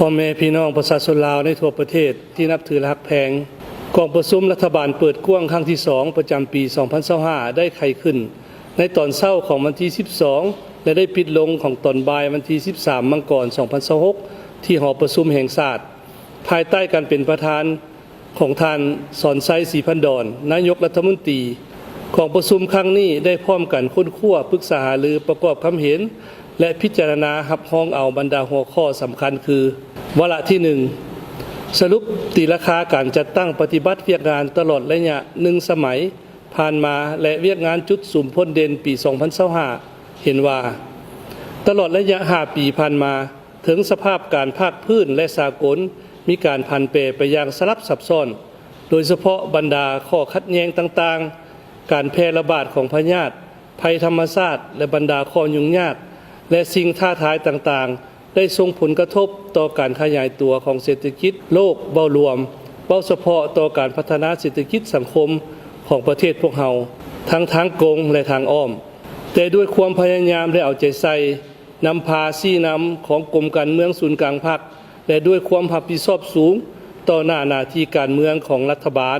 ພໍ່ແມ່ພີ່ນ້ອງປະຊາຊົນລາວໃນທົ່ວປະເທດທີ່ນັບຖື ແລະ ຮັກແພງ, ກອງປະຊຸມລັດຖະບານເປີດກວ້າງຄັ້ງທີສອງ ປະຈຳປີສອງພັນຊາວຫ້າ ໄດ້ໄຂຂຶ້ນໃນຕອນເຊົ້າຂອງວັນທີສິບສອງ ແລະ ໄດ້ປິດລົງຂອງຕອນບ່າຍວັນທີສິບສາມ ມັງກອນ ສອງພັນຊາວຫົກ ທີ່ຫໍປະຊຸມແຫ່ງຊາດ, ພາຍໃຕ້ການເປັນປະທານ ຂອງທ່ານ ສອນໄຊ ສີພັນດອນ ນາຍົກລັດຖະມົນຕີ. ກອງປະຊຸມຄັ້ງນີ້ໄດ້ພ້ອມກັນຄົ້ນຄວ້າ, ປຶກສາຫາລື, ປະກອບຄຳເຫັນ ແລະ ພິຈາລະນາຮັບຮອງເອົາບັນດາຫົວຂໍ້ສຳຄັນຄື: ວາລະທີໜຶ່ງ ສະຫຼຸບຕີລາຄາການຈັດຕັ້ງປະຕິບັດວຽກງານຕະຫຼອດໄລຍະໜຶ່ງສະໄໝຜ່ານມາ ແລະ ວຽກງານຈຸດສຸມພົ້ນເດັ່ນປີສອງພັນຊາວຫ້າ ເຫັນວ່າ ຕະຫຼອດໄລຍະຫ້າປີຜ່ານມາ, ເຖິງສະພາບການພາກພື້ນ ແລະ ສາກົນ ມີການຜັນແປໄປຢ່າງສະຫຼັບສັບຊ້ອນ, ໂດຍສະເພາະບັນດາຂໍ້ຂັດແຍ່ງຕ່າງໆ, ການແຜ່ລະບາດຂອງພະຍາດ, ໄພທຳມະຊາດ ແລະ ບັນດາຂໍ້ຫຍຸ້ງຍາກ ແລະ ສິ່ງທ້າທາຍຕ່າງໆ ໄດ້ສົ່ງຜົນກະທົບຕໍ່ການຂະຫຍາຍຕົວຂອງເສດຖະກິດໂລກເວົ້າລວມ, ເວົ້າສະເພາະຕໍ່ການພັດທະນາເສດຖະກິດສັງຄົມຂອງປະເທດພວກເຮົາ, ທັງທາງກົງ ແລະ ທາງອ້ອມ. ແຕ່ດ້ວຍຄວາມພະຍາຍາມ ແລະ ເອົາໃຈໃສ່, ນຳພາຊີ້ນຳຂອງກົມການເມືອງສູນກາງພັກ ແລະ ດ້ວຍຄວາມຮັບຜິດຊອບສູງຕໍ່ໜ້າໜ້າທີ່ການເມືອງຂອງລັດຖະບານ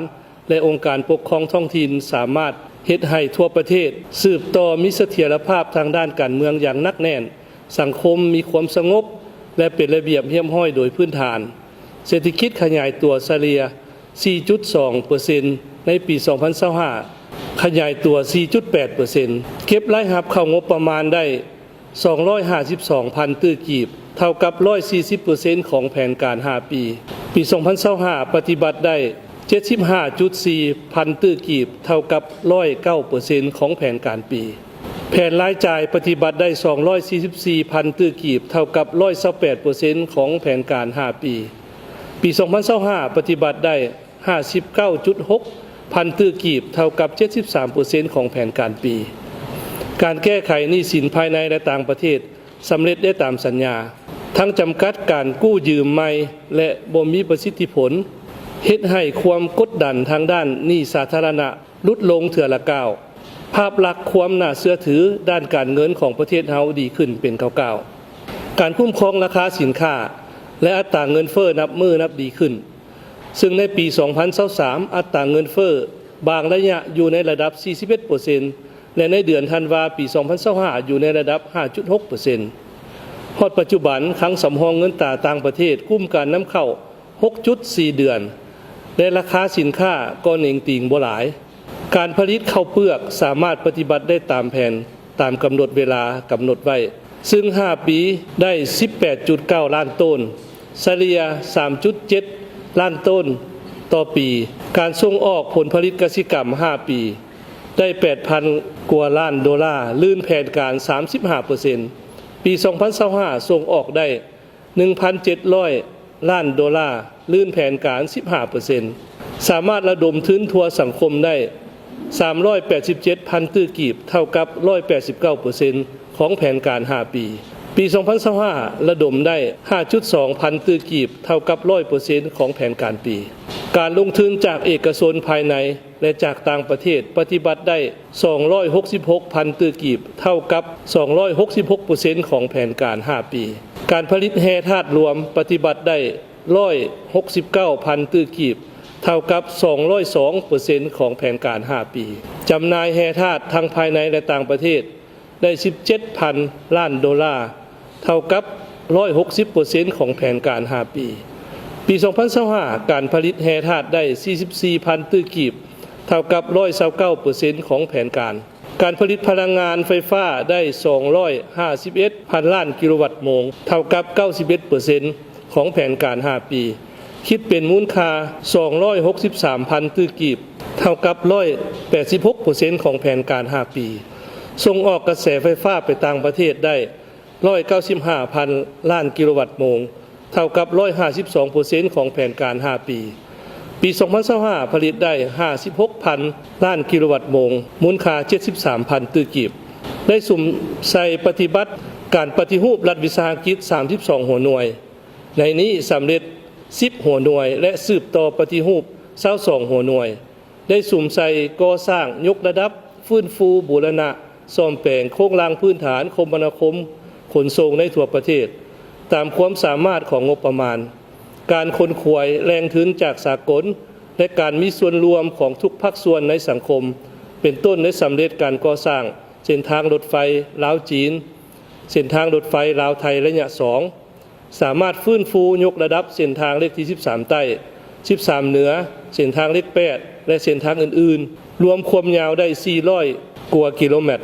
ແລະ ອົງການປົກຄອງທ້ອງຖິ່ນ ສາມາດເຮັດໃຫ້ທົ່ວປະເທດສືບຕໍ່ມີສະຖຽນລະພາບທາງດ້ານການເມືອງຢ່າງໜັກແໜ້ນ, ສັງຄົມມີຄວາມສະຫງົບ ແລະ ເປັນລະບຽບຮຽບຮ້ອຍໂດຍພື້ນຖານ, ເສດຖະກິດຂະຫຍາຍຕົວສະເລ່ຍສີ່ຈຸດສອງເປີເຊັນ ໃນປີສອງພັນຊາວຫ້າ ຂະຫຍາຍຕົວສີ່ຈຸດແປດເປີເຊັນ, ເກັບລາຍຮັບເຂົ້າງົບປະມານໄດ້ ສອງຮ້ອຍຫ້າສິບສອງພັນຕື້ກີບ, ເທົ່າກັບຮ້ອຍສີ່ສິບເປີເຊັນຂອງແຜນການຫ້າປີ. ປີສອງພັນຊາວຫ້າ ປະຕິບັດໄດ້ເຈັດສິບຫ້າຈຸດສີ່ພັນຕື້ກີບ, ເທົ່າກັບຮ້ອຍເກົ້າເປີເຊັນຂອງແຜນການປີ. ແຜນລາຍຈ່າຍປະຕິບັດໄດ້ສອງຮ້ອຍສີ່ສິບສີ່ພັນຕື້ກີບ, ເທົ່າກັບຮ້ອຍຊາວແປດເປີເຊັນຂອງແຜນການຫ້າປີ. ປີສອງພັນຊາວຫ້າ ປະຕິບັດໄດ້ ຫ້າສິບເກົ້າຈຸດຫົກພັນຕື້ກີບ, ເທົ່າກັບເຈັດສິບສາມເປີເຊັນຂອງແຜນການປີ. ການແກ້ໄຂໜີ້ສິນພາຍໃນ ແລະ ຕ່າງປະເທດສຳເລັດໄດ້ຕາມສັນຍາ, ທັງຈຳກັດການກູ້ຢືມໃໝ່ ແລະ ບໍ່ມີປະສິດທິຜົນ, ເຮັດໃຫ້ຄວາມກົດດັນທາງດ້ານໜີ້ສາທາລະນະຫຼຸດລົງເທື່ອລະກ້າວ, ພາບລັກຄວາມໜ້າເຊື່ອຖືດ້ານການເງິນຂອງປະເທດເຮົາດີຂຶ້ນເປັນກ້າວໆ. ການຄຸ້ມຄອງລາຄາສິນຄ້າ ແລະ ອັດຕາເງິນເຟີ້ນັບມື້ນັບດີຂຶ້ນ. ເຊິ່ງໃນປີສອງພັນຊາວສາມ ອັດຕາເງິນເຟີ້ບາງໄລຍະຢູ່ໃນລະດັບສີ່ສິບເອັດເປີເຊັນ ແລະ ໃນເດືອນທັນວາປີສອງພັນຊາວຫ້າ ຢູ່ໃນລະດັບຫ້າຈຸດຫົກເປີເຊັນ. ຮອດປັດຈຸບັນ, ຄັງສຳຮອງເງິນຕາຕ່າງປະເທດກຸ້ມການນຳເຂົ້າຫົກຈຸດສີ່ເດືອນ ແລະ ລາຄາສິນຄ້າກໍເໜັງຕີງບໍ່ຫຼາຍ. ການຜະລິດເຂົ້າເປືອກສາມາດປະຕິບັດໄດ້ຕາມແຜນ ຕາມກຳນົດເວລາກຳນົດໄວ້, ເຊິ່ງຫ້າປີໄດ້ສິບແປດຈຸດເກົ້າລ້ານໂຕນ, ສະເລ່ຍສາມຈຸດເຈັດລ້ານໂຕນຕໍ່ປີ. ການສົ່ງອອກຜົນຜະລິດກະສິກຳຫ້າປີໄດ້ແປດພັນກວ່າລ້ານໂດລາ, ລື່ນແຜນການສາມສິບຫ້າເປີເຊັນ. ປີສອງພັນຊາວຫ້າ ສົ່ງອອກໄດ້ ໜຶ່ງພັນເຈັດຮ້ອຍລ້ານໂດລາ, ລື່ນແຜນການສິບຫ້າເປີເຊັນ. ສາມາດລະດົມທຶນທົ່ວສັງຄົມໄດ້ສາມຮ້ອຍແປດສິບເຈັດພັນຕື້ກີບ, ເທົ່າກັບຮ້ອຍແປດສິບເກົ້າເປີເຊັນຂອງແຜນການຫ້າປີ. ປີສອງພັນຊາວຫ້າ ລະດົມໄດ້ຫ້າຈຸດສອງພັນຕື້ກີບ, ເທົ່າກັບຮ້ອຍເປີເຊັນຂອງແຜນການປີ. ການລົງທຶນຈາກເອກະຊົນພາຍໃນ ແລະ ຈາກຕ່າງປະເທດປະຕິບັດໄດ້ສອງຮ້ອຍຫົກສິບຫົກພັນຕື້ກີບ, ເທົ່າກັບສອງຮ້ອຍຫົກສິບຫົກເປີເຊັນຂອງແຜນການຫ້າປີ. ການຜະລິດແຮ່ທາດລວມປະຕິບັດໄດ້ຮ້ອຍຫົກສິບເກົ້າພັນຕື້ກີບ, ເທົ່າກັບສອງຮ້ອຍສອງເປີເຊັນຂອງແຜນການຫ້າປີ. ຈຳໜ່າຍແຮ່ທາດທັງພາຍໃນ ແລະ ຕ່າງປະເທດ ໄດ້ສິບເຈັດພັນລ້ານໂດລາ, ເທົ່າກັບຮ້ອຍຫົກສິບເປີເຊັນຂອງແຜນການຫ້າປີ. ປີສອງພັນຊາວຫ້າ ການຜະລິດແຮ່ທາດໄດ້ສີ່ສິບສີ່ພັນຕື້ກີບ, ເທົ່າກັບຮ້ອຍຊາວເກົ້າເປີເຊັນຂອງແຜນການ. ການຜະລິດພະລັງງານໄຟຟ້າໄດ້ສອງຮ້ອຍຫ້າສິບເອັດພັນລ້ານກິໂລວັດໂມງ, ເທົ່າກັບເກົ້າສິບເອັດເປີເຊັນຂອງແຜນການຫ້າປີ. ຄິດເປັນມູນຄ່າສອງຮ້ອຍຫົກສິບສາມພັນຕື້ກີບ, ເທົ່າກັບຮ້ອຍແປດສິບຫົກເປີເຊັນຂອງແຜນການຫ້າປີ. ສົ່ງອອກກະແສໄຟຟ້າໄປຕ່າງປະເທດໄດ້ຮ້ອຍເກົ້າສິບຫ້າພັນລ້ານກິໂລວັດໂມງ, ເທົ່າກັບຮ້ອຍຫ້າສິບສອງເປີເຊັນຂອງແຜນການຫ້າປີ. ປີສອງພັນຊາວຫ້າ ຜະລິດໄດ້ຫ້າສິບຫົກພັນລ້ານກິໂລວັດໂມງ, ມູນຄ່າເຈັດສິບສາມພັນຕື້ກີບ. ໄດ້ສຸມໃສ່ປະຕິບັດການປະຕິຮູບລັດວິສາຫະກິດສາມສິບສອງຫົວໜ່ວຍ, ໃນນີ້ສຳເລັດສິບຫົວໜ່ວຍ ແລະ ສືບຕໍ່ປະຕິຮູບຊາວສອງຫົວໜ່ວຍ, ໄດ້ສຸມໃສ່ກໍ່ສ້າງ, ຍົກລະດັບ, ຟື້ນຟູ, ບູລະນະ, ສ້ອມແປງໂຄງລ່າງພື້ນຖານຄົມມະນາຄົມຂົນສົ່ງໃນທົ່ວປະເທດ, ຕາມຄວາມສາມາດຂອງງົບປະມານ, ການຂົນຂວາຍແຫຼ່ງທຶນຈາກສາກົນ ແລະ ການມີສ່ວນຮ່ວມຂອງທຸກພາກສ່ວນໃນສັງຄົມ, ເປັນຕົ້ນໄດ້ສຳເລັດການກໍ່ສ້າງເສັ້ນທາງລົດໄຟລາວ-ຈີນ, ເສັ້ນທາງລົດໄຟລາວ-ໄທໄລຍະສອງ, ສາມາດຟື້ນຟູຍົກລະດັບເສັ້ນທາງເລກທີສິບສາມໃຕ້, ສິບສາມເໜືອ, ເສັ້ນທາງເລກແປດ ແລະ ເສັ້ນທາງອື່ນໆ, ລວມຄວາມຍາວໄດ້ສີ່ຮ້ອຍກວ່າກິໂລແມັດ,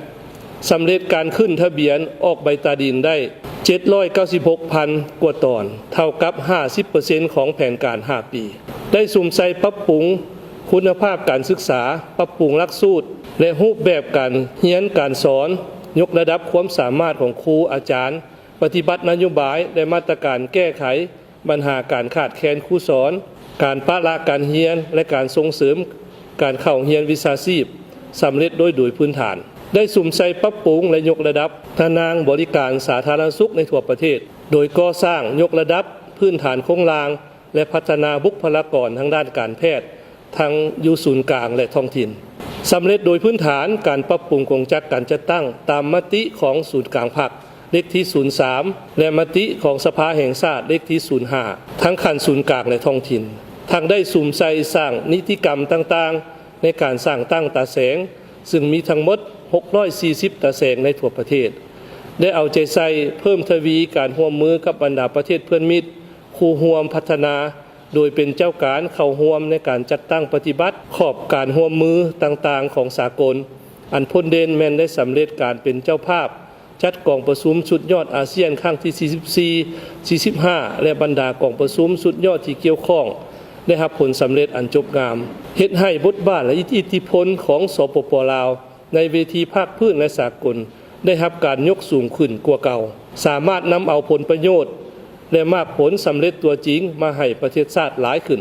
ສຳເລັດການຂຶ້ນທະບຽນອອກໃບຕາດິນໄດ້ເຈັດຮ້ອຍເກົ້າສິບຫົກພັນກວ່າຕອນ, ເທົ່າກັບຫ້າສິບເປີເຊັນຂອງແຜນການຫ້າປີ. ໄດ້ສຸມໃສ່ປັບປຸງຄຸນນະພາບການສຶກສາ, ປັບປຸງຫຼັກສູດ ແລະ ຮູບແບບການຮຽນການສອນ, ຍົກລະດັບຄວາມສາມາດຂອງຄູອາຈານ, ປະຕິບັດນະໂຍບາຍ ແລະ ມາດຕະການແກ້ໄຂບັນຫາການຂາດແຄນຄູສອນ, ການປະລະການຮຽນ ແລະ ການສົ່ງເສີມການເຂົ້າຮຽນວິຊາຊີບ ສຳເລັດໂດຍ ໂດຍພື້ນຖານ. ໄດ້ສຸມໃສ່ປັບປຸງ ແລະ ຍົກລະດັບຕາໜ່າງບໍລິການສາທາລະນະສຸກໃນທົ່ວປະເທດ, ໂດຍກໍ່ສ້າງຍົກລະດັບພື້ນຖານໂຄງລ່າງ ແລະ ພັດທະນາບຸກຄະລາກອນທາງດ້ານການແພດ ທັງຢູ່ສູນກາງ ແລະ ທ້ອງຖິ່ນ. ສຳເລັດໂດຍພື້ນຖານການປັບປຸງກົງຈັກການຈັດຕັ້ງຕາມມະຕິຂອງສູນກາງພັກເລກທີສູນສາມ ແລະ ມະຕິຂອງສະພາແຫ່ງຊາດເລກທີສູນຫ້າ ທັງຂັ້ນສູນກາງ ແລະ ທ້ອງຖິ່ນ. ທັງໄດ້ສຸມໃສ່ສ້າງນິຕິກຳຕ່າງໆ ໃນການສ້າງຕັ້ງຕາແສງ, ຊຶ່ງມີທັງໝົດຫົກຮ້ອຍສີ່ສິບຕາແສງໃນທົ່ວປະເທດ. ໄດ້ເອົາໃຈໃສ່ເພີ່ມທະວີການຮ່ວມມືກັບບັນດາປະເທດເພື່ອນມິດ, ຄູ່ຮ່ວມພັດທະນາ ໂດຍເປັນເຈົ້າການເຂົ້າຮ່ວມໃນການຈັດຕັ້ງປະຕິບັດຂອບການຮ່ວມມືຕ່າງໆຂອງສາກົນ, ອັນພົ້ນເດັ່ນແມ່ນໄດ້ສຳເລັດການເປັນເຈົ້າພາບຈັດກອງປະຊຸມສຸດຍອດອາຊຽນຄັ້ງທີສີ່ສິບສີ່ ສີ່ສິບຫ້າ ແລະ ບັນດາກອງປະຊຸມສຸດຍອດທີ່ກ່ຽວຂ້ອງ ໄດ້ຮັບຜົນສຳເລັດອັນຈົບງາມ, ເຮັດໃຫ້ບົດບາດ ແລະ ອິດທິພົນຂອງ ສປປ ລາວ ໃນເວທີພາກພື້ນ ແລະ ສາກົນ ໄດ້ຮັບການຍົກສູງຂຶ້ນກວ່າເກົ່າ, ສາມາດນຳເອົາຜົນປະໂຫຍດ ແລະ ໝາກຜົນສຳເລັດຕົວຈິງມາໃຫ້ປະເທດຊາດຫຼາຍຂຶ້ນ.